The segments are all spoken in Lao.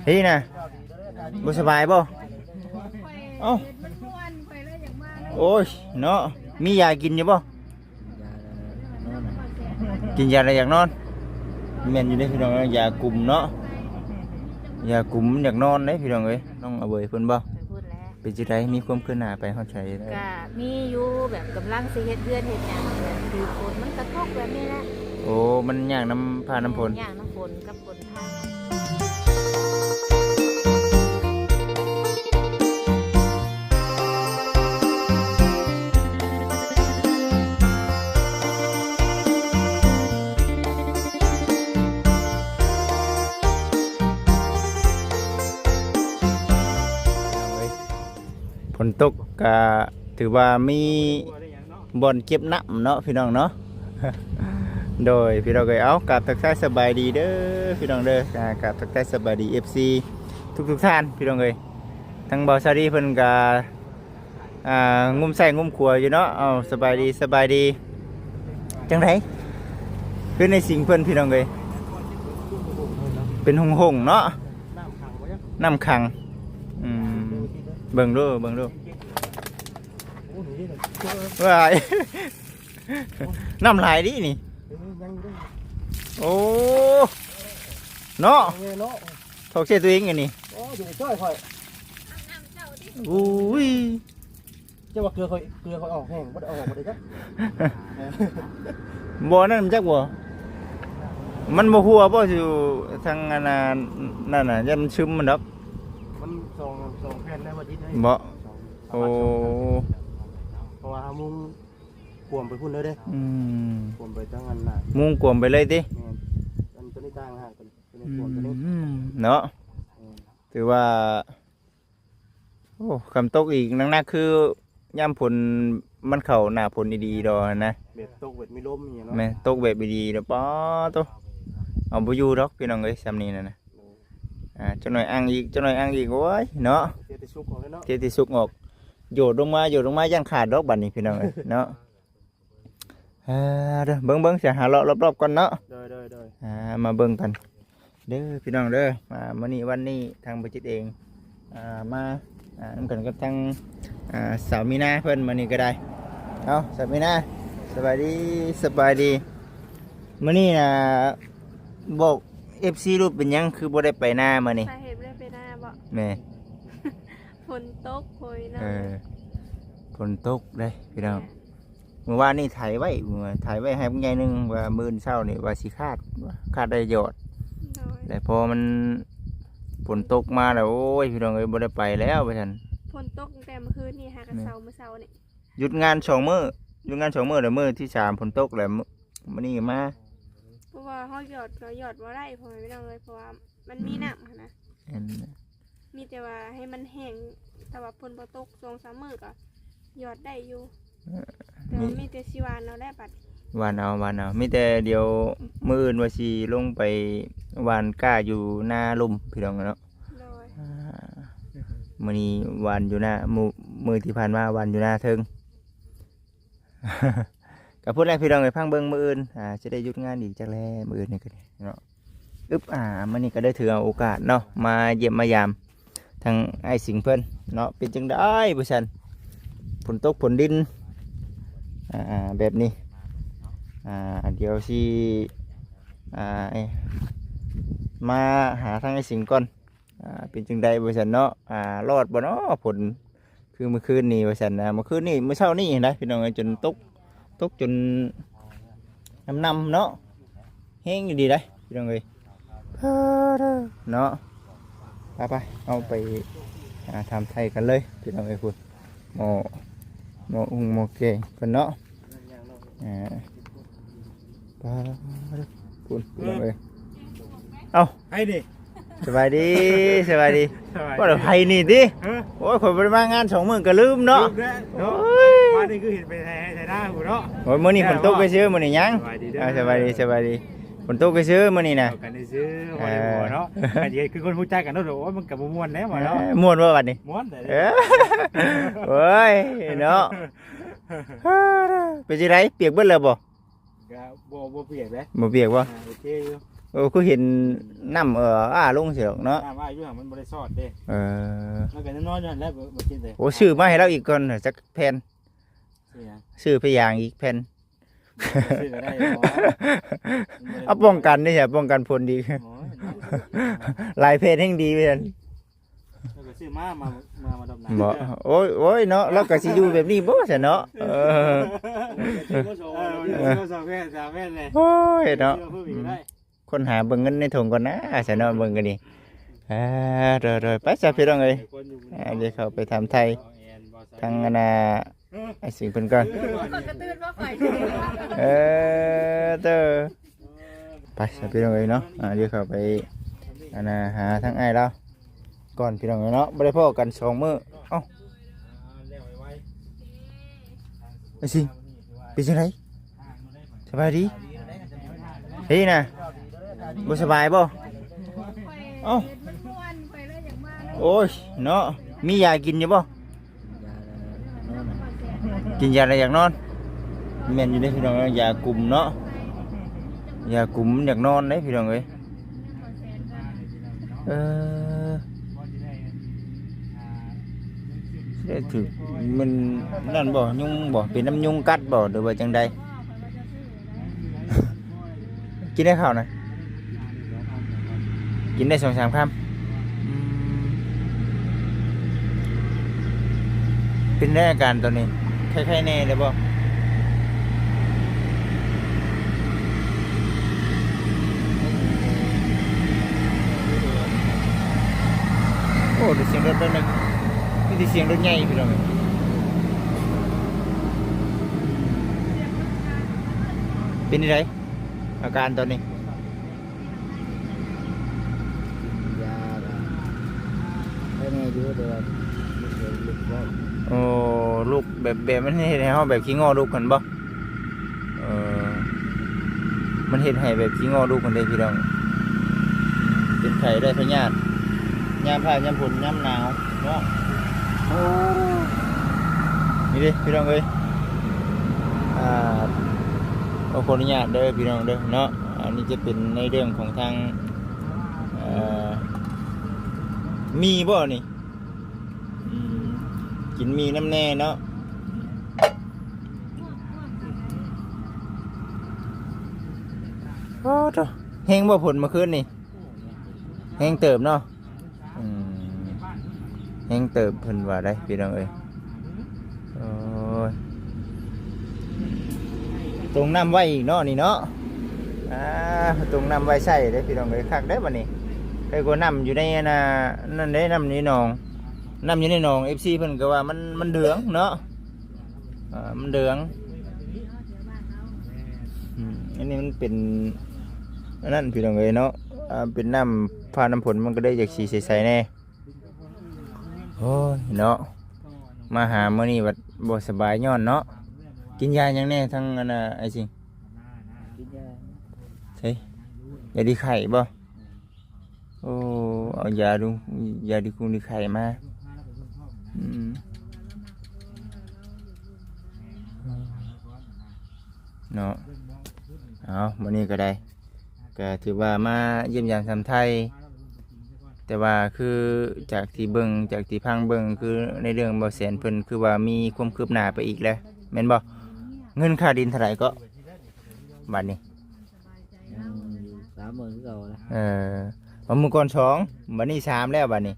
ນີ້ນະ ບໍ່ສະບາຍບໍ່? ເອົ້າ ໂອ້ຍເນາະ ມີຢາກິນຢູ່ບໍ່? ກິນຢາແລ້ວຢາກນອນ. ແມ່ນຢູ່ເດ້ພີ່ນ້ອງເອີຍ ຢາກຸມເນາະ ຢາກຸມຢາກນອນເດ້ພີ່ນ້ອງເອີຍ. ນ້ອງອາເບີຍເພິ່ນບໍ່? ໄປພຸ້ນແຫຼະ. ເປັນຈັ່ງໃດ ມີຄວາມຄືນໜ້າໄປຮອດໃສແລ້ວ? ກະມີຢູ່ ແບບກຳລັງຊິເຮັດເຮືອນເຮັດຫຍັງ ແບບຖືກຝົນມັນກະຕົກແບບນີ້ແຫຼະ. ໂອ້ ມັນຍາກນຳຟ້ານຳຝົນ. ແມ່ນ ຍາກນຳຝົນກັບ ຝົນຕົກກະຖືວ່າມີ ບ່ອນເກັບນ້ຳເນາະພີ່ນ້ອງເນາະ. ໂດຍ ພີ່ນ້ອງເອີຍ ເອົາ ກາບທັກທາຍສະບາຍດີເດີພີ່ນ້ອງເດີ. ອ່າ ກາບທັກທາຍສະບາຍດີເອັຟຊີທຸກໆທ່ານພີ່ນ້ອງເອີຍ. ທາງບ່າວຊາລີເພິ່ນກະ ອ່າ ງຸ້ມຊ້າຍງຸ້ມຂວາຢູ່ເນາະ. ເອົາ ສະບາຍດີ ສະບາຍດີ. ຈັ່ງໃດ ຄືໃນສິງເພິ່ນພີ່ນ້ອງເອີຍ ເປັນຫົງໆເນາະ ນ້ຳຂັງບໍ່ຈັກ ນ້ຳຂັງ. ອືມ ເບິ່ງດູ ເບິ່ງດູ. ວ້າຍ ນ້ຳຫຼາຍເດນີ້. ເອີ ຍັງຢູ່ເດ້. ໂອ້ ເນາະ ເອີ ເນາະ ຖອກເສຍຕົວເອງອັນນີ້. ໂອ້ ຢູ່ໃນຈ້ອຍຂ້ອຍ. ໂອ້ຍ ເຈົ້າວ່າເກືອຂ້ອຍ ເກືອຂ້ອຍອອກແຮງ ບໍ່ໄດ້ອອກ ບໍ່ໄດ້ຈັກ. ບໍ່ ນັ້ນຈັກບໍ່ ມັນບໍ່ຮົ່ວບໍ່ ຢູ່ທາງອັນນັ້ນ ນັ້ນນະ ຢ້ານມັນຊຶມມັນດອກ. ມັນສອງ ສອງແຜ່ນໄດ້ບໍ່ດິດໄດ້ ບໍ່? ສອງ ໂອ້ ເພາະວ່າເຮົາມຸງກວມໄປພຸ້ນເລີຍເດ້. ອືມ ກວມໄປທາງອັນນັ້ນ ມຸງກວມໄປເລີຍຕິ? ແມ່ນ ອັນຕົວນີ້ຕ່າງຫາກ ຕົວນີ້ ຕົວນີ້ກວມ ຕົວນີ້ ອືມ ເນາະ. ແມ່ນ ຖືວ່າ ໂອ້ ຄຳຕົກອີກໜັກໆ ຄືຍາມຝົນ ມັນເຂົ້າໜ້າຝົນອີ່ດີດອກຫັ້ນນະ ແບບຕົກແບບມີລົມອີ່ຫຍັງເນາະ. ແມ່ນ ຕົກແບບອີ່ດີດອກ ປາໂຕ ເອົາບໍ່ຢູ່ດອກພີ່ນ້ອງເອີຍ ຊ່ຳນີ້ນະ. ໂດຍ ອ່າ ຈັກໜ້ອຍອັ່ງອີກ ຈັກໜ້ອຍອັ່ງອີກ ໂອ້ຍເນາະ ເຈັບແຕ່ຊຸກອອກເລີຍເນາະ ເຈັບແຕ່ຊຸກອອກ. ໂຍດລົງມາ ໂຍດລົງມາ ຢ້ານຂາດດອກບັດນີ້ພີ່ນ້ອງເອີຍເນາະ. ອ່າ ເບິ່ງໆ ຊິຫາເລາະລອບໆກ່ອນເນາະ. ໂດຍໆໆ ອ່າ ມາເບິ່ງກັນເດີພີ່ນ້ອງເດີ. ອ່າ ມື້ນີ້ວັນນີ້ທາງບໍ່ຈິດເອງ ອ່າ ມາ ອ່າ ນຳກັນກັບທາງ ອ່າ ສາວມີນາເພິ່ນ ມື້ນີ້ກໍໄດ້. ເອົາ ສາວມີນາ ສະບາຍດີ ສະບາຍດີ. ມື້ນີ້ນະ ບອກເອັຟຊີ ຮູ້ເປັນຫຍັງຄືບໍ່ໄດ້ໄປນາມື້ນີ້? ສາເຫດບໍ່ໄດ້ໄປນາບໍ? ແມ່ນ ຝົນຕົກໂພຍເນາະ. ເອີ ຝົນຕົກເດ້ພີ່ນ້ອງ. ແມ່ນ ມື້ວານນີ້ໄຖໄວ້ ໄຖໄວ້ໃຫ້ບັກໃຫຍ່ໜຶ່ງ ວ່າມື້ອື່ນເຊົ້ານີ້ວ່າຊິຄາດ ຄາດໄດ້ຢອດ. ໂດຍ ແລ້ວພໍມັນຝົນຕົກມາແລ້ວ ໂອ້ຍ ພີ່ນ້ອງເອີຍ ບໍ່ໄດ້ໄປແລ້ວວ່າຊັ້ນ. ຝົນຕົກຕັ້ງແຕ່ມື້ຄືນນີ້ຫາກະ ແມ່ນ ເຊົ້າ ມື້ເຊົ້ານີ້ ຢຸດງານສອງມື້ ຢຸດງານສອງມື້ ແລ້ວມື້ທີສາມຝົນຕົກ ແລ້ວມື້ ມື້ນີ້ມາ. ເພາະວ່າເຮົາຢອດກໍຢອດບໍ່ໄດ້ ພໍ່ແມ່ພີ່ນ້ອງເອີຍ ເພາະວ່າມັນມີ ອືມ ນ້ຳຫັ້ນນະ. ແມ່ນ ມີແຕ່ວ່າໃຫ້ມັນແຫ້ງ ຖ້າວ່າຝົນບໍ່ຕົກສອງສາມມື້ກໍຢອດໄດ້ຢູ່. ເອີ ແຕ່ວ່າມີ ມີແຕ່ຊິຫວ່ານເອົາແຫຼະບັດ ຫວ່ານເອົາ ຫວ່ານເອົາ. ມີແຕ່ດຽວມື້ອື່ນວ່າຊິລົງໄປຫວ່ານກ້າຢູ່ນາລົມພີ່ນ້ອງເນາະ. ໂດຍ ອ່າ ມື້ນີ້ຫວ່ານຢູ່ນາ ມື້ ມື້ທີ່ຜ່ານມາຫວ່ານຢູ່ນາເທິງ. ກໍພຸ້ນແຫຼະພີ່ນ້ອງເອີຍ ຟັງເບິ່ງມື້ອື່ນ ອ່າ ຊິໄດ້ຢຸດງານອີກຈັກແລມື້ອື່ນນີ້ກໍເນາະ. ອຶບ ອ່າ ມື້ນີ້ກໍໄດ້ຖືເອົາໂອກາດເນາະ ມາຢ້ຽມມາຢາມທາງອ້າຍສິງເພິ່ນເນາະ. ເປັນຈັ່ງໃດວ່າຊັ້ນ ຝົນຕົກຝົນດິນ ອ່າ ແບບນີ້ ອ່າ ດຽວຊິ ອ່າ ມາຫາທາງອ້າຍສິງກ່ອນ. ອ່າ ເປັນຈັ່ງໃດວ່າຊັ້ນເນາະ ອ່າ ລອດບໍ່ເນາະຝົນ ຄືມື້ຄືນນີ້ວ່າຊັ້ນນະ. ມື້ຄືນນີ້ ມື້ເຊົ້ານີ້ນະພີ່ນ້ອງເອີຍ ຈົນຕົກ ຕົກຈົນນຳໆເນາະ ແຮງອີ່ຫຼີໃດ໋ພີ່ນ້ອງເອີຍ ເນາະ. ໄປໆ ເຮົາໄປ ອ່າ ຖາມໄຖ່ກັນເລີຍພີ່ນ້ອງເອີຍ. ພຸ້ນ ໝໍ້ ໝໍ້ຫຸງໝໍ້ແກງເພິ່ນເນາະ. ອ່າ ປາດ ພຸ້ນ ພີ່ນ້ອງເອີຍ. ເອົ້າ ໃຜນີ້? ສະບາຍດີ ສະບາຍດີ. ສະບາຍດີ ວ່າແລ້ວໃຜນີ້ຕິ? ຮະ? ໂອ້ຍ ຂ້ອຍບໍ່ໄດ້ມາງານສອງມື້ກໍລືມເນາະ. ລືມແລ້ວເນາະ. ໂອ້ຍ ມານີ້ຄືເຫັນໄປໄຖໄຮ່ໄຖນາພຸ້ນເນາະ. ໂອ້ຍ ມື້ນີ້ຝົນຕົກຊື່ໆ ມື້ນີ້ຫຍັງ? ສະບາຍດີເດີ. ອ່າ ສະບາຍດີ ສະບາຍດີ. ຝົນຕົກຊື່ໆ ມື້ນີ້ນະ ເວົ້າກັນຊື່ໆ ບໍ່ໄດ້ຫົວເນາະ. ເອີ ຄັນຊິເຮັດຄືຄົນຮູ້ຈັກກັນເນາະ ໂອ້ຍ ມັນກໍບໍ່ມ່ວນແຫຼະວ່າເນາະ. ເອີ ມ່ວນບໍ່ບັດນີ້? ມ່ວນເດ້. ເອີ ໂອ້ຍ ເນາະ. ເປັນຈັ່ງໃດ ປຽກເບິດແລ້ວບໍ່? ກໍບໍ່ ບໍ່ປຽກເດ້. ບໍ່ປຽກບໍ່? ອ່າ ໂອເຄຢູ່. ໂອ້ ຄືເຫັນນ້ຳ ເອີ ອ້າລົງຊີ້ດອກເນາະ. ນ້ຳອ້າຢູ່ຫັ້ນ ມັນບໍ່ໄດ້ຊອດເດ້. ເອີ ມັນກໍນອນຢູ່ຫັ້ນແຫຼະ ບໍ່ ບໍ່ກິນເດ້. ໂອ້ ຊື້ມາໃຫ້ລາວອີກກ່ອນ ຈັກແຜ່ນ. ຊື້ຫຍັງ? ຊື້ພະຍາງອີກແຜ່ນ. ຊື້ກໍໄດ້ ເອົາປ້ອງກັນເດ້ ປ້ອງກັນຝົນດີ. ໂອ້ຍ ຫຼາຍແຜ່ນແຮ່ງດີວ່າຊັ້ນ. ແລ້ວກໍຊື້ມາ ມາ ມາ ມາດຳນາ. ບໍ່ ໂອ້ຍ ໂອ້ຍເນາະ ລາວກໍຊິຢູ່ແບບນີ້ບໍ່ຊັ້ນເນາະ. ເອີ ເອີ ຊື້ມາສອງແຜ່ນ ສາມແຜ່ນເລີຍ. ໂອ້ຍເນາະ ຊື້ເພີ່ມອີກກໍໄດ້. ຄົ້ນຫາເບິ່ງເງິນໃນຖົງກ່ອນນະ ຊັ້ນເນາະ ເບິ່ງກັນນີ້. ອ່າ ໂດຍໆ ໄປຊະພີ່ນ້ອງເອີຍ. ອ່າ ດຽວເຂົ້າໄປຖາມໄຖ່ທາງອັນນ່າ ອ້າຍສິງເພິ່ນກ່ອນ. ເອີ ເອີ ເດີ ໄປຊະພີ່ນ້ອງເອີຍເນາະ. ອ່າ ດຽວເຂົ້າໄປອັນນ່າ ຫາທາງອ້າຍລາວກ່ອນພີ່ນ້ອງເອີຍເນາະ ບໍ່ໄດ້ພໍ້ກັນສອງມື້. ເອົ້າ ອ້າຍສິງ ເປັນຈັ່ງໃດ? ສະບາຍດີ. ເຮີຍນະ ບໍ່ສະບາຍບໍ່? ເອົ້າ ໂອ້ຍເນາະ ມີຢາກິນຢູ່ບໍ່? ກິນຢາແລ້ວຢາກນອນ. ແມ່ນຢູ່ເດ້ພີ່ນ້ອງ ຢາກຸມເນາະ ຢາກຸມຢາກນອນເດ້ພີ່ນ້ອງເອີຍ. ເອີ ໄດ້ຖືກ ມັນນັ້ນບໍ່ ຍຸງບໍ່ ເປັນນຳຍຸງກັດບໍ່ ຫຼືວ່າຈັ່ງໃດ? ກິນໄດ້ເຂົ້ານະ? ກິນໄດ້ສອງສາມຄຳ. ອືມ ເປັນໄດອາການຕອນນີ້ ໄຂ້ໆແດ່ແລ້ວບໍ່? ໂອ້ ໄດ້ສຽງລົດແປັບໜຶ່ງ ມີແຕ່ສຽງລົດໃຫຍ່ພີ່ນ້ອງ. ເປັນຈັ່ງໃດອາການຕອນນີ້? ຢາກະໄຄແດ່ຢູ່ ແຕ່ວ່າລຸກບໍ່ ໂອ້ ລຸກແບບ ແບບມັນເຮັດໃຫ້ເຮົາແບບຂີ້ງໍລຸກຫັ້ນບໍ່? ເອີ ມັນເຮັດໃຫ້ແບບຂີ້ງໍລຸກຫັ້ນເດ້ພີ່ນ້ອງ ເປັນໄຂ້ໄດ້ພະຍາດ ຍາມຟ້າຍາມຝົນຍາມໜາວເນາະ. ໂອ້ ນີ້ເດ້ພີ່ນ້ອງເອີຍ ອ່າ ຂໍອະນຸຍາດເດີພີ່ນ້ອງເດີເນາະ. ອັນນີ້ຈະເປັນໃນເລື່ອງຂອງທາງ ເອີ ມີບໍ່ນີ້? ອືມ ກິນໝີ່ນຳແດ່ເນາະ. ໂອ້ໂທ້ ແຮງບໍ່ຝົນເມື່ອຄືນນີ້? ແຮງເຕີບເນາະ. ອືມ ແຮງເຕີບເພິ່ນວ່າໄດ໋ພີ່ນ້ອງເອີຍ. ໂອ້ຍ ຕົງນ້ຳໄວ້ອີກເນາະນີ້ເນາະ. ອ່າ ຕົງນ້ຳໄວ້ໃຊ້ເດ້ພີ່ນ້ອງເອີຍ ຄັກເດ້ບັດນີ້. ໄດ້ກວ່ານ້ຳຢູ່ໃນອັນນ່າ ນັ້ນເດ້ ນ້ຳໃນໜອງ ນ້ຳຢູ່ໃນໜອງ ເອັຟຊີ ເພິ່ນກໍວ່າມັນ ມັນເດືອງເນາະ. ເອີ ມັນເດືອງ. ອືມ ອັນນີ້ມັນເປັນອັນນັ້ນພີ່ນ້ອງເອີຍເນາະ. ອ່າ ເປັນນ້ຳຟ້ານ້ຳຝົນ ມັນກໍເລີຍຢາກສີໃສໆແດ່. ໂອ້ຍເນາະ ມາຫາມື້ນີ້ບັດບໍ່ສະບາຍຍ້ອນເນາະ. ກິນຢາຫຍັງແດ່ທາງອັນນ່າ ອ້າຍສິງ? ກິນຢາ ໃສ ຢາດີໄຂ້ບໍ່? ໂອ້ ເອົາຢາດູ ຢາດີຄຸງດີໄຂ້ມາ. ອືມ ເນາະ. ເອົາ ມື້ນີ້ກໍໄດ້ ກໍຖືວ່າມາຢ້ຽມຢາມຖາມໄຖ່ ແຕ່ວ່າຄືຈາກທີ່ເບິ່ງ ຈາກທີ່ຟັງເບິ່ງ ຄືໃນເລື່ອງບໍ່ແສນເພິ່ນຄືວ່າມີຄວາມຄືບໜ້າໄປອີກແລ້ວ ແມ່ນບໍ່? ເງິນຄ່າດິນເທົ່າໃດເກາະ? ບາດນີ້ ຍັງຢູ່ສາມໝື່ນຄືເກົ່ານະ. ເອີ ບາດມື້ກ່ອນສອງ ບາດນີ້ສາມແລ້ວບາດນີ້.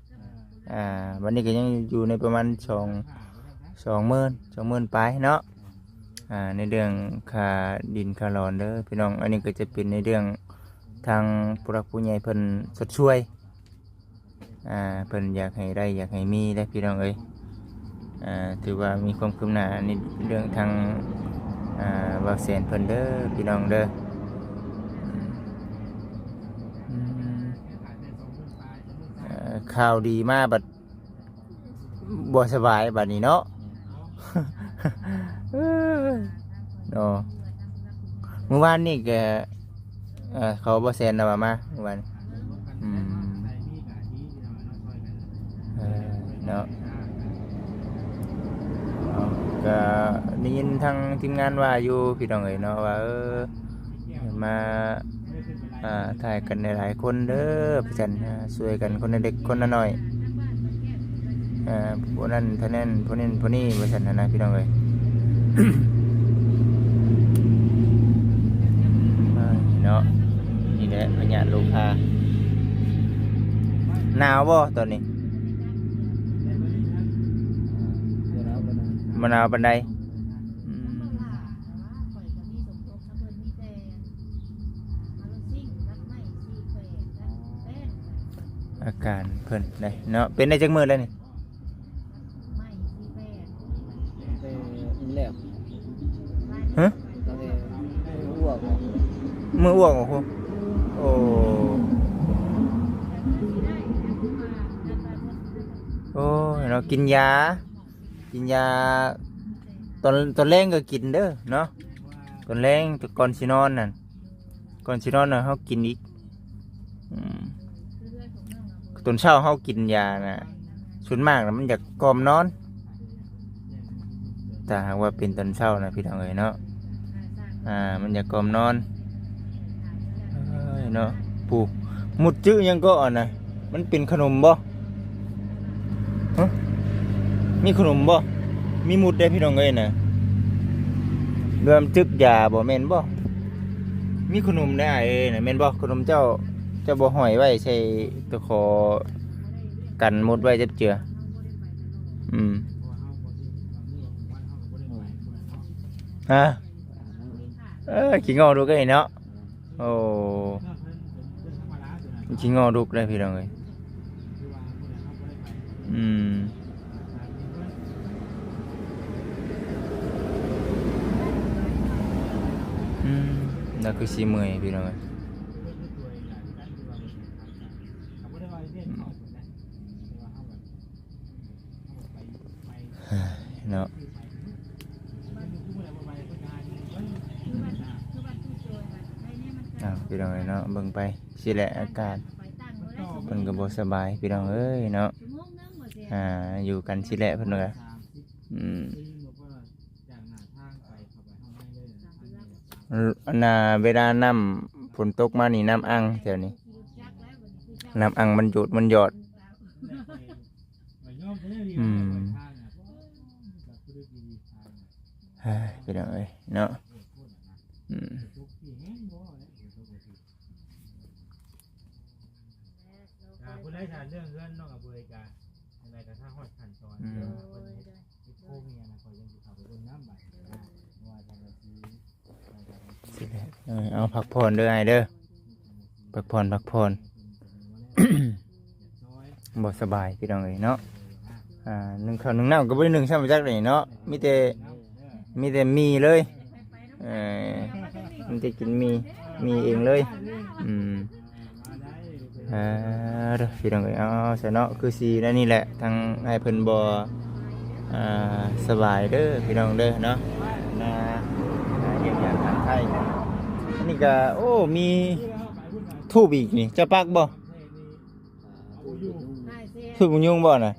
ອ່າ ບາດນີ້ກໍຍັງຢູ່ໃນປະມານສອງ ສອງໝື່ນ ສອງໝື່ນປາຍເນາະ. ອ່າ ໃນເລື່ອງຄ່າດິນຄ່າດອນເດີພີ່ນ້ອງ. ອັນນີ້ກໍຈະເປັນໃນເລື່ອງທາງຜູ້ຫຼັກຜູ້ໃຫຍ່ເພິ່ນຊົດຊ່ວຍ ອ່າ ເພິ່ນຢາກໃຫ້ໄດ້ ຢາກໃຫ້ມີເດ້ພີ່ນ້ອງເອີຍ. ອ່າ ຖືວ່າມີຄວາມຄືບໜ້າໃນເລື່ອງທາງ ອ່າ ບ່າວແສນເພິ່ນເດີພີ່ນ້ອງເດີ. ອືມ ເອີ ຂ່າວດີມາບັດ ບໍ່ສະບາຍບາດນີ້ເນາະ. ເນາະ ມື້ວານນີ້ກະ ເອີ ເຂົາບໍ່ແຊນລະວ່າມາມື້ວານ. ອືມ ເອີ ເນາະ ເອົາ ກະໄດ້ຍິນທາງທີມງານວ່າຢູ່ພີ່ນ້ອງເອີຍເນາະ ວ່າ ເອີ ມາ ອ່າ ຖ່າຍກັນຫຼາຍໆຄົນເດີ ວ່າຊັ້ນ ອ່າ ຊ່ວຍກັນຄົນລະເລັກຄົນລະນ້ອຍ ອ່າ ຜູ້ນັ້ນເທົ່ານັ້ນ ຜູ້ນັ້ນຜູ້ນີ້ ວ່າຊັ້ນນະ ພີ່ນ້ອງເອີຍ. ອ່າ ເນາະ ນີ້ແຫຼະພະຍາດໂລຄາ. ໜາວບໍ່ຕອນນີ້? ບໍ່ໜາວປານໃດ. ອືມ ອາການເພິ່ນໄດ໋ເນາະ ເປັນໄດ້ຈັກມື້ແລ້ວນີ້? ແຕ່ມື້ແລກ ຮະ? ຕັ້ງແຕ່ມື້ອ້ວກອອກ ມື້ອ້ວກອອກພຸ້ນ. ໂອ້ ໂອ້ຍເນາະ ກິນຢາ ກິນຢາ ຕອນ ຕອນແລງກໍກິນເດີເນາະ ຕອນແລງ ກ່ອນຊິນອນນັ້ນ ກ່ອນຊິນອນນະ ເຮົາກິນອີກ. ອືມ ຕອນເຊົ້າເຮົາກິນຢານະ ສ່ວນມາກນະ ມັນຢາກກ່ອມນອນ ຖ້າຫາກວ່າເປັນຕອນເຊົ້ານະ ພີ່ນ້ອງເອີຍເນາະ ອ່າ ມັນຢາກກ່ອມນອນ. ເອີຍເນາະ ຜູ້ມຸດຈື່ຫຍັງເກາະອັນນະ ມັນເປັນຂະໜົມບໍ່? ຮະ ມີຂະໜົມບໍ່? ມີມຸດເດ້ພີ່ນ້ອງເອີຍນະ ເລື່ອງຈຶ່ກຢາບໍ່ແມ່ນບໍ່? ມີຂະໜົມໄດ້ອ້າຍເອີຍນະ ແມ່ນບໍ່? ຂະໜົມເຈົ້າ ເຈົ້າບໍ່ຫ້ອຍໄວ້ໃສ່ຕະຂໍກັນມົດໄວ້ຈັກເທື່ອ. ອືມ ຮະ ເອີ ຂີ້ງໍດຸກເອີຍເນາະ. ໂອ້ ມັນຂີ້ງໍດຸກເດ້ພີ່ນ້ອງເອີຍ. ອືມ ອືມ ລາວຄືຊິເມື່ອຍພີ່ນ້ອງເອີຍ. ເນາະ ອ້າວ ພີ່ນ້ອງເອີຍເນາະ ເບິ່ງໄປຊີ້ແຫຼະ ອາການເພິ່ນກໍບໍ່ສະບາຍ ພີ່ນ້ອງເອີຍເນາະ. ອ່າ ຢູ່ກັນຊີ້ແຫຼະເພິ່ນວ່າ ອືມ ອັນນ່າ ເວລານ້ຳຝົນຕົກມານີ້ ນ້ຳອັ່ງແຖວນີ້ ນ້ຳອັ່ງມັນໂຍດມັນຢອດ. ອືມ ເຮີ້ຍ ພີ່ນ້ອງເອີຍເນາະ. ອືມ ອ່າ ຜູ້ໃດຖ້າເລື່ອງເຮືອນນ້ອງອະເບີຍກະ ຈັ່ງໃດກະຖ້າຮອດຂັ້ນຕອນ ອືມ ທີ່ວ່າເພິ່ນເຮັດ ເຮັດໂຄງອີ່ຫຍັງນະ ຂ້ອຍຍັງຊິເຂົ້າໄປເບິ່ງນຳບາດນີ້ນະ ເພາະວ່າທາງກະຊິ ເອີ ເອົາ ພັກຜ່ອນເດີອ້າຍເດີ ພັກຜ່ອນ ພັກຜ່ອນ. ບໍ່ສະບາຍພີ່ນ້ອງເອີຍເນາະ. ອ່າ ໜຶ້ງເຂົ້າໜຶ້ງນ້ຳກໍບໍ່ໄດ້ໜຶ້ງຊ້ຳຈັກນີ້ເນາະ ມີແຕ່ ມີແຕ່ໝີ່ເລີຍ. ເອີ ມີແຕ່ກິນໝີ່ ໝີ່ເອງເລີຍ. ອືມ ເອີ ເດີ ພີ່ນ້ອງເອີຍ ເອົາ ເອົາຊະເນາະ ຄືຊິແນວນີ້ແຫຼະ ທາງອ້າຍເພິ່ນບໍ່ ອ່າ ສະບາຍເດີພີ່ນ້ອງເດີເນາະ. ມາ ມາຢ້ຽມຢາມຖາມໄຖ່ ອັນນີ້ກະ ໂອ້ ມີທູບອີກນີ້ ເຈົ້າປັກບໍ່? ທູບຍຸງບໍ່ນະ?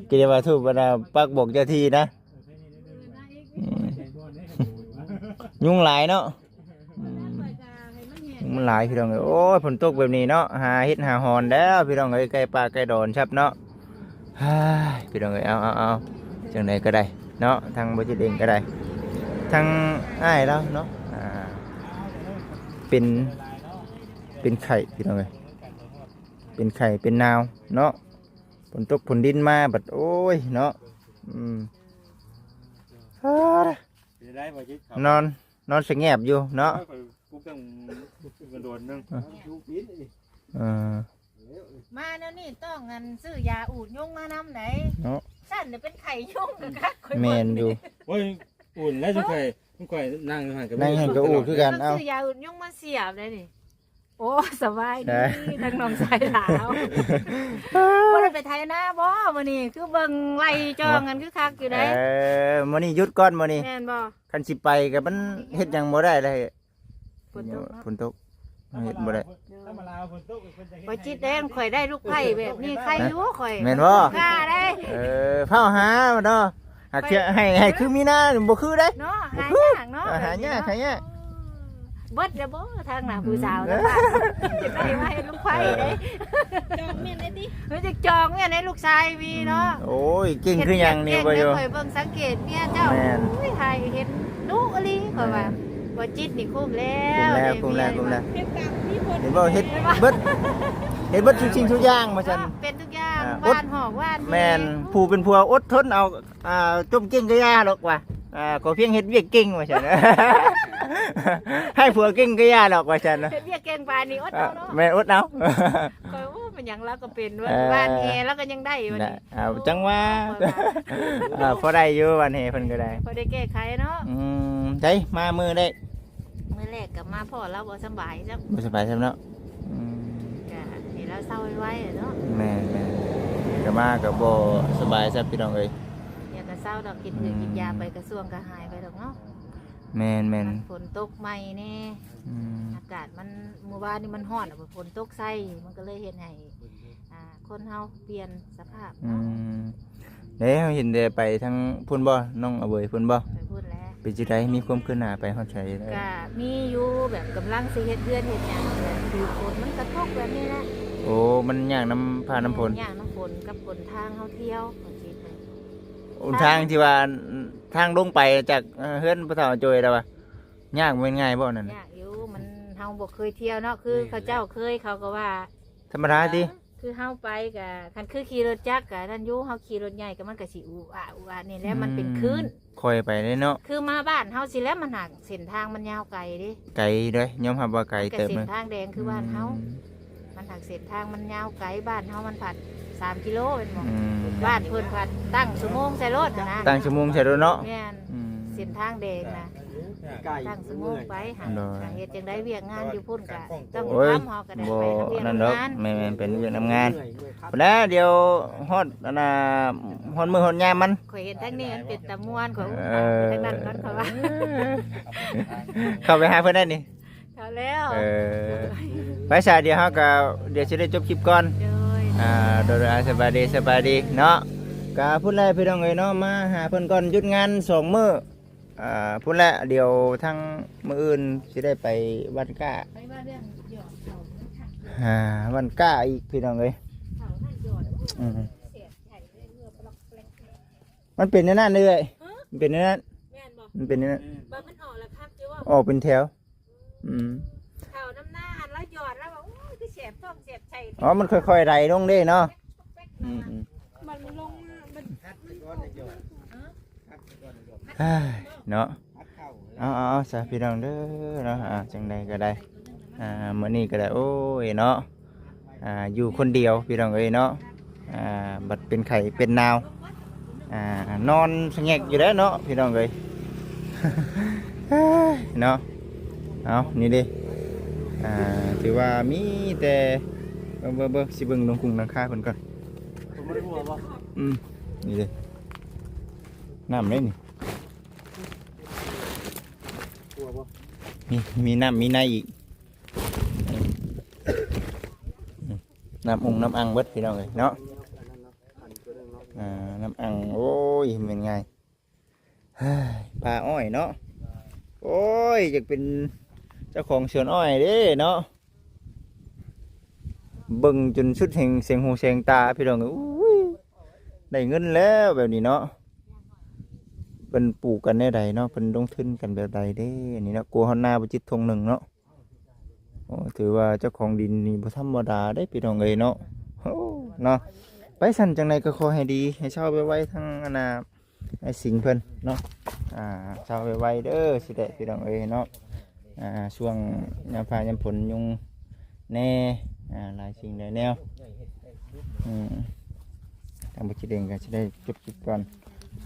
ກໍຢ່າວ່າທູບບັນດາ ປັກບອກເຈົ້າທີ່ນະ. ອືມ ຍຸງຫຼາຍເນາະ. ອືມ ຍຸງມັນຫຼາຍພີ່ນ້ອງເອີຍ. ໂອ້ຍ ຝົນຕົກແບບນີ້ເນາະ ຫາເຫັດຫາຫອນແລ້ວພີ່ນ້ອງເອີຍ ໃກ້ປ່າໃກ້ດອນຊັບເນາະ. ເຮີ້ຍ ພີ່ນ້ອງເອີຍ ເອົາ ເອົາ ເອົາ ຈັ່ງໃດກໍໄດ້ເນາະ ທາງບໍ່ຈິດເອງກໍໄດ້ ທາງອ້າຍລາວເນາະ ອ່າ ເປັນ ເປັນໄຂ້ພີ່ນ້ອງເອີຍ ເປັນໄຂ້ເປັນໜາວເນາະ. ຝົນຕົກຝົນດິນມາບັດ ໂອ້ຍ ເນາະ. ອືມ ເປັນໄດບໍ່ຈິດ ນອນ ນອນສະແງບຢູ່ເນາະ. ໂອ້ຍ ຂ້ອຍປຸກຕັ້ງ ປຸກຕັ້ງໂດນໜຶ່ງ. ເອີ ມາແນວນີ້ຕ້ອງອັນຊື້ຢາອູດຍຸງມານຳໃດເນາະ. ຊັ້ນເປັນໄຂ້ຍຸງກະຄັກ ຂ້ອຍ ແມ່ນຢູ່. ໂອ້ຍ ອຸ່ນແລ້ວ ຊຸມຂ້ອຍ ຊຸມຂ້ອຍນັ່ງຢູ່ຫັ້ນກໍ ນັ່ງຢູ່ຫັ້ນກໍອູດຄືກັນ. ເອົາ ຊື້ຢາອູດຍຸງມາສຽບໄດນີ້. ໂອ້ ສະບາຍດີ ເອີ ທັງນ້ອງຊາຍລາວ. ບໍ່ໄດ້ໄປໄຖນາບໍ່ມື້ນີ້? ຄືເບິ່ງໄລ່ຈ່ອງກັນຄືຄັກຢູ່ເດ້. ເອີ ມື້ນີ້ຢຸດກ່ອນມື້ນີ້. ແມ່ນບໍ່? ຄັນຊິໄປກໍມັນເຮັດຫຍັງບໍ່ໄດ້ເລີຍ ຝົນຕົກເນາະ ຝົນຕົກ ເຮັດບໍ່ໄດ້. ບໍ່ຈິດເດ້ ຂ້ອຍໄດ້ລູກໄຜ່ແບບນີ້ ໄຄຢູ່ຂ້ອຍ. ແມ່ນບໍ່? ກ້າເດ້. ເອີ ຟ້າວຫາເນາະ ຫາກເທື່ອໃຫ້ ໃຫ້ຄືມີນາບໍ່ຄືເດ້ເນາະ. ຫາຍາກເນາະ ເອີ ຫາຍາກ ຫາຍາກ. ເບິດແລ້ວບໍ່ທາງໜ້າຜູ້ສາວ ອືມ ທາງບ້ານ ຈະໄດ້ມາເຮັດລູກໄຟເດ້ ຈອງແມ່ນໄດ້ຕິ ເພິ່ນຈະຈອງແມ່ນໃຫ້ລູກຊາຍມີເນາະ ອືມ ໂອ້ຍ ເກັ່ງຄືຫຍັງນີ້ ເກັ່ງ ບໍ່ຢູ່ ຂ້ອຍເບິ່ງສັງເກດເມຍເຈົ້າ ແມ່ນ ໂອ້ຍ ໃຫ້ເຫັນດຸອີ່ຫຼີ ຂ້ອຍວ່າ ແມ່ນ ບໍ່ຈິດນີ້ຄຸ້ມແລ້ວ ຄຸ້ມແລ້ວ ຄຸ້ມແລ້ວ ເຮັດຕາມທີ່ເພິ່ນ ເຫັນບໍ່ ເຮັດເບິດ ເຮັດເບິດທຸກສິ່ງທຸກຢ່າງວ່າຊັ້ນ ເປັນທຸກຢ່າງ ອ່າ ບ້ານຫອກບ້ານ ແມ່ນ ຜູ້ເປັນຜົວອົດທົນເອົາ ອ່າ ຈົ່ມເກັ່ງກໍຢ່າດອກວ່າ ອ່າ ຂໍພຽງເຮັດວຽກເກັ່ງວ່າຊັ້ນ ໃຫ້ຜົວເກັ່ງກໍຢ່າດອກວ່າຊັ້ນ ເຮັດວຽກເກັ່ງປານນີ້ອົດເອົາເນາະ ແມ່ນ ອົດເອົາ ຂ້ອຍ ໂອ້ ເປັນຫຍັງລາວກໍເປັນ ເອີ ບ້ານແຮລາວກໍຍັງໄດ້ຢູ່ນີ້ ເອົາ ໂອ້ ຈັ່ງວ່າ ເອີ ພໍໄດ້ຢູ່ບ້ານແຮເພິ່ນກໍໄດ້ ພໍໄດ້ແກ້ໄຂເນາະ ອືມ ໃສມາມື້ແລກ ມື້ແລກກໍມາພໍ້ລາວບໍ່ສະບາຍຊ້ຳ ບໍ່ສະບາຍຊ້ຳເນາະ ອືມ ກໍໃຫ້ລາວເຊົາໄວໆແຫຼະເນາະ ແມ່ນໆ ກໍມາກໍບໍ່ສະບາຍຊ້ຳ ພີ່ນ້ອງເອີຍ ດຽວກໍເຊົາດອກ ກິນເອີ ອືມ ກິນຢາໄປ ກະຊວງກໍຫາຍໄປດອກເນາະ ແມ່ນໆ ມັນຝົນຕົກໃໝ່ແນ່ ອືມ ອາກາດມັນ ມື້ວານນີ້ມັນຮ້ອນ ແລ້ວກໍຝົນຕົກໃສ່ ມັນກໍເລີຍເຮັດໃຫ້ ອ່າ ຄົນເຮົາປ່ຽນສະພາບ ອື ເນາະ ແລ້ວເຫັນແຕ່ໄປທາງພຸ້ນບໍ່ ນ້ອງອາເຫວີຍພຸ້ນບໍ່ ໄປພຸ້ນແຫຼະ ເປັນຈັ່ງໃດ ມີຄວາມຄືບໜ້າໄປຮອດໃສແລ້ວ ກະມີຢູ່ ແບບກຳລັງຊິເຮັດເຮືອນເຮັດຫຍັງ ແບບຖືກຝົນມັນກະທົບແບບນີ້ແຫຼະ ໂອ້ ມັນຍາກນຳຟ້ານຳຝົນ ແມ່ນ ຍາກນຳຝົນກັບຫົນທາງເຮົາທ່ຽວ ເຂົາຊິໄປ ຫົນທາງທີ່ວ່າ ທາງລົງໄປຈາກ ເອີ ເຮືອນພໍ່ເຖົ້າໂຈຍລະວ່າ ຍາກ ບໍ່ແມ່ນງ່າຍບໍ່ນັ້ນ ຍາກຢູ່ ມັນ ເຮົາບໍ່ເຄີຍທ່ຽວເນາະ ຄືເຂົາເຈົ້າເຄີຍ ເຂົາກໍວ່າ ທຳມະດາຕິ ເອີ ຄືເຮົາໄປກະ ຄັນຄືຂີ່ລົດຈັກກະນັ້ນຢູ່ ເຮົາຂີ່ລົດໃຫຍ່ກະມັນກະຊິອູອາອູອານີ້ແຫຼະ ອືມ ມັນເປັນຄື້ນ ຄ່ອຍໄປເດ້ເນາະ ຄືມາບ້ານເຮົາຊີ້ແຫຼະ ມັນຫາກເສັ້ນທາງມັນຍາວໄກເດ້ ໄກເດ້ ຍອມຮັບວ່າໄກເຕີບ ກະເສັ້ນທາງແດງຄືບ້ານເຮົາ ອືມ ມັນຫາກເສັ້ນທາງມັນຍາວໄກ ບ້ານເຮົາມັນພັດສາມກິໂລແມ່ນບໍ່ ອືມ ບ້ານເພິ່ນພັດຕັ້ງຊົ່ວໂມງໃສ່ໂລດຫັ້ນນະ ຕັ້ງຊົ່ວໂມງໃສ່ໂລດເນາະ ແມ່ນ ອືມ ເສັ້ນທາງແດງນະ ຕັ້ງຊົ່ວໂມງໄປຫັ້ນ ໂດຍ ກະເຮັດຈັ່ງໃດວຽກງານຢູ່ພຸ້ນກະຕ້ອງ ໂອ້ຍ ທຳ ເຮົາກະໄດ້ ບໍ່ ໄປນຳວຽກ ນັ້ນດອກ ນຳງານ ແມ່ນໆ ເປັນວຽກນຳງານ ພຸ້ນແຫຼະ ດຽວຮອດອັນນ່າ ຮອດມື້ຮອດຍາມມັນ ຂ້ອຍເຫັນທາງນີ້ມັນເປັນຕາມ່ວນ ຂ້ອຍ ເອີ ໄປທາງນັ້ນກ່ອນ ຂ້ອຍວ່າ ເຂົ້າໄປຫາເພິ່ນໄດ້ນີ້ ເຂົ້າແລ້ວ ເອີ ໄປຊະ ດຽວເຮົາກະ ດຽວຊິໄດ້ຈົບຄລິບກ່ອນ ໂດຍ ອ່າ ໂດຍໆ ອ່າ ສະບາຍດີ ສະບາຍດີເນາະ ກະພຸ້ນແຫຼະ ພີ່ນ້ອງເອີຍເນາະ ມາຫາເພິ່ນກ່ອນ ຢຸດງານສອງມື້ ອ່າ ພຸ້ນແຫຼະ ດຽວທັງມື້ອື່ນຊິໄດ້ໄປບ້ານກ້າ ອ່າ ບ້ານກ້າອີກ ພີ່ນ້ອງເອີຍ ອືມ ມັນເປັນແນວນັ້ນເອື້ອຍ ຮະ ມັນເປັນແນວນັ້ນ ແມ່ນບໍ່ ມັນເປັນແນວນັ້ນ ວ່າມັນອອກແລ້ວຄັກຢູ່ບໍ່ ອອກເປັນແຖວ ອືມ ເຂົ້ານຳນາຫັ້ນລະຢອດລະວ່າ ໂອ້ຍ ຄືແສບທ້ອງແສບໄສ້ ອໍ ມັນຄ່ອຍໆໄຫຼລົງເດ້ເນາະ ອືມໆ ມັນລົງມາ ມັນ ເອີຍ ເນາະ ເອົາໆໆ ຊະ ພີ່ນ້ອງເດີເນາະ ອ່າ ຈັ່ງໃດກໍໄດ້ ອ່າ ມື້ນີ້ກໍໄດ້ ໂອ້ຍ ເນາະ ອ່າ ຢູ່ຄົນດຽວ ພີ່ນ້ອງເອີຍເນາະ ອ່າ ບັດເປັນໄຂ້ເປັນໜາວ ອ່າ ນອນສະແງກຢູ່ແລ້ວເນາະ ພີ່ນ້ອງເອີຍ ເນາະ ເອົາ ນີ້ເດ້ ອ່າ ຖືວ່າມີແຕ່ ເບິ່ງໆ ຊິເບິ່ງໜຸ່ງກຸງຫຼັງຄາເພິ່ນກ່ອນ ບໍ່ໄດ້ຫົວບໍ່ ອືມ ນີ້ເດ້ ນ້ຳເດ້ນີ້ ຫົວບໍ່ ມີ ມີນ້ຳມີໃນອີກ ອືມ ນ້ຳອົງນ້ຳອັ່ງເບິດ ພີ່ນ້ອງເອີຍເນາະ ອ່າ ນ້ຳອັ່ງ ໂອ້ຍ ແມ່ນງ່າຍ ເຮີ້ຍ ປ່າອ້ອຍເນາະ ໂອ້ຍ ຢາກເປັນເຈົ້າຂອງສວນອ້ອຍເດ້ເນາະ ເບິ່ງຈົນສຸດແຫ່ງສຽງຫູສຽງຕາ ພີ່ນ້ອງເອີຍ ໂອ້ຍ ໄດ້ເງິນແລ້ວແບບນີ້ເນາະ ເພິ່ນປູກກັນແນວໃດເນາະ ເພິ່ນລົງທຶນກັນແບບໃດເດ້ ອັນນີ້ເນາະ ກົວຮອດນາບໍ່ຈິດທົ່ງໜຶ່ງເນາະ ໂອ້ ຖືວ່າເຈົ້າຂອງດິນນີ້ບໍ່ທຳມະດາເດ້ ພີ່ນ້ອງເອີຍເນາະ ໂອ້ ເນາະ ໄປຊັ້ນ ຈັ່ງໃດກໍຂໍໃຫ້ດີ ໃຫ້ເຊົາໄວໆ ທັງອັນນ່າ ອ້າຍສິງເພິ່ນເນາະ ອ່າ ເຊົາໄວໆເດີ ຊິໄດ້ ພີ່ນ້ອງເອີຍເນາະ ອ່າ ຊ່ວງຍາມຟ້າຍາມຝົນຍຸງແດ່ ອ່າ ຫຼາຍສິ່ງຫຼາຍແນວ ອືມ ທາງບໍ່ຈິດເອງກໍຊິໄດ້ຈົບຄລິບກ່ອນ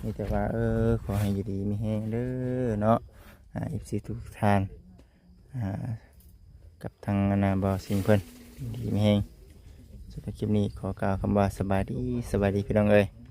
ມີແຕ່ວ່າ ເອີ ຂໍໃຫ້ຢູ່ດີມີແຮງເດີເນາະ ອ່າ ເອັຟຊີທຸກທ່ານ ອ່າ ກັບທາງອັນນ່າ ບ່າວສິງເພິ່ນ ດີມີແຮງ ສຳລັບຄລິບນີ້ຂໍກ່າວຄຳວ່າ ສະບາຍດີ ສະບາຍດີ ພີ່ນ້ອງເອີຍ.